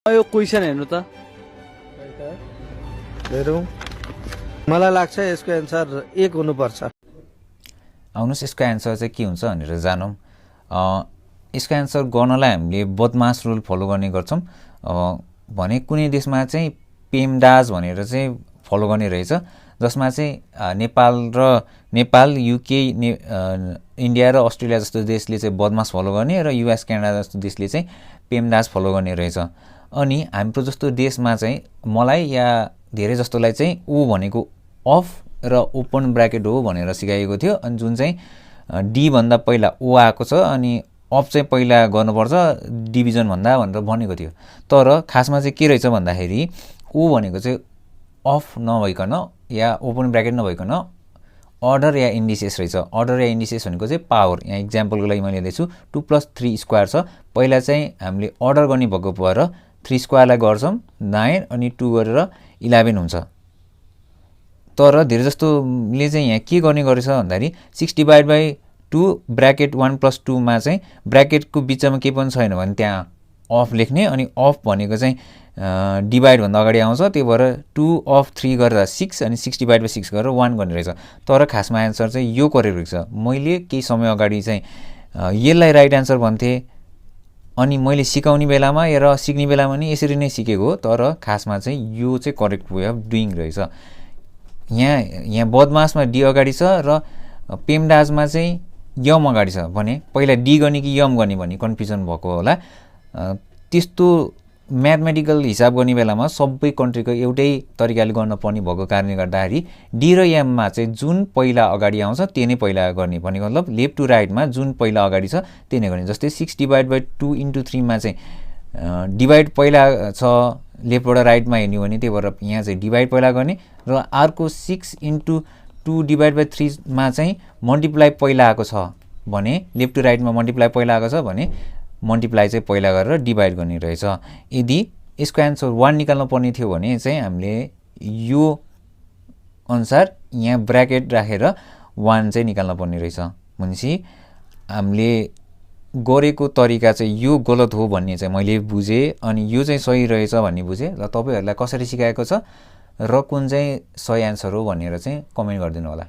यो क्वेसन हेर्नु त हेरौँ। मलाई लाग्छ यसको एन्सर 1 हुनुपर्छ। आउनुहोस् यसको एन्सर चाहिँ के हुन्छ भनेर जानौँ। यसको एन्सर गर्नलाई हामीले बदमास रुल फलो गर्ने गर्छौँ। भने कुनै देशमा चाहिँ पेमदाज भनेर चाहिँ फलो गर्ने रहेछ, जसमा चाहिँ नेपाल युके इन्डिया र अस्ट्रेलिया जस्तो देशले चाहिँ बदमास फलो गर्ने र युएस क्यानाडा जस्तो देशले चाहिँ पेमदाज फलो गर्ने रहेछ। अनि हाम्रो जस्तो देशमा चाहिँ मलाई या धेरै जस्तोलाई चाहिँ ओ भनेको अफ र ओपन ब्राकेट हो भनेर सिकाइएको थियो। अनि जुन चाहिँ डी भन्दा पहिला ओ आएको छ अनि अफ चाहिँ पहिला गर्नुपर्छ डिभिजन भन्दा भनेर भनेको थियो। तर खासमा चाहिँ के रहेछ भन्दाखेरि ओ भनेको चाहिँ अफ नभइकन या ओपन ब्राकेट नभइकन अर्डर या इन्डिसेस रहेछ। अर्डर या इन्डिसेस भनेको चाहिँ पावर। यहाँ इक्जाम्पलको लागि मैले लिँदैछु 2 + 3 स्क्वायर छ। पहिला चाहिँ हामीले अर्डर गर्ने भएको भएर 3 स्क्वायरलाई गर्छौँ 9 अनि 2 गरेर 11 हुन्छ। तर धेरै जस्तोले चाहिँ यहाँ के गर्ने गरेछ भन्दाखेरि 6/2 ब्राकेट 1 + 2 मा चाहिँ ब्राकेटको बिचमा केही पनि छैन भने त्यहाँ अफ लेख्ने। अनि अफ भनेको चाहिँ डिभाइडभन्दा अगाडि आउँछ, त्यही भएर 2 अफ 3 गरेर 6 अनि 6/6 गरेर 1 गर्ने रहेछ। तर खासमा एन्सर चाहिँ यो करेक्ट रहेछ। मैले केही समय अगाडि चाहिँ यसलाई राइट एन्सर भन्थेँ अनि मैले सिकाउने बेलामा र सिक्ने बेलामा नि यसरी नै सिकेको हो। तर खासमा चाहिँ यो चाहिँ करेक्ट वे अफ डुइङ रहेछ। यहाँ बदमासमा डी अगाडि छ र पेमदाजमा चाहिँ यम अगाडि छ भने पहिला डी गर्ने कि यम गर्ने भन्ने कन्फ्युजन भएको होला। त्यस्तो म्याथमेटिकल हिसाब गर्ने बेलामा सबै कन्ट्रीको एउटै तरिकाले गर्न पर्ने भएको कारणले गर्दाखेरि डी र एममा चाहिँ जुन पहिला अगाडि आउँछ त्यही नै पहिला गर्ने भन्ने मतलब लेफ्ट टु राइटमा जुन पहिला अगाडि छ त्यही नै गर्ने। जस्तै 6/2 × 3 मा चाहिँ डिभाइड पहिला छ लेफ्टबाट राइटमा हेर्ने भने, त्यही भएर यहाँ चाहिँ डिभाइड पहिला गर्ने र अर्को 6 × 2/3 मा चाहिँ मल्टिप्लाई पहिला आएको छ भने लेफ्ट टु राइटमा मल्टिप्लाई पहिला आएको छ भने मल्टिप्लाई चाहिँ पहिला गरेर डिभाइड गर्ने रहेछ। यदि यसको एन्सर 1 निकाल्नु पर्ने थियो भने चाहिँ हामीले यो अनुसार यहाँ ब्राकेट राखेर 1 चाहिँ निकाल्नु पर्ने रहेछ। भनेपछि हामीले गरेको तरिका चाहिँ यो गलत हो भन्ने चाहिँ मैले बुझेँ अनि यो चाहिँ सही रहेछ भन्ने बुझेँ। र तपाईँहरूलाई कसरी सिकाएको छ र कुन चाहिँ सही एन्सर हो भनेर चाहिँ कमेन्ट गरिदिनु होला।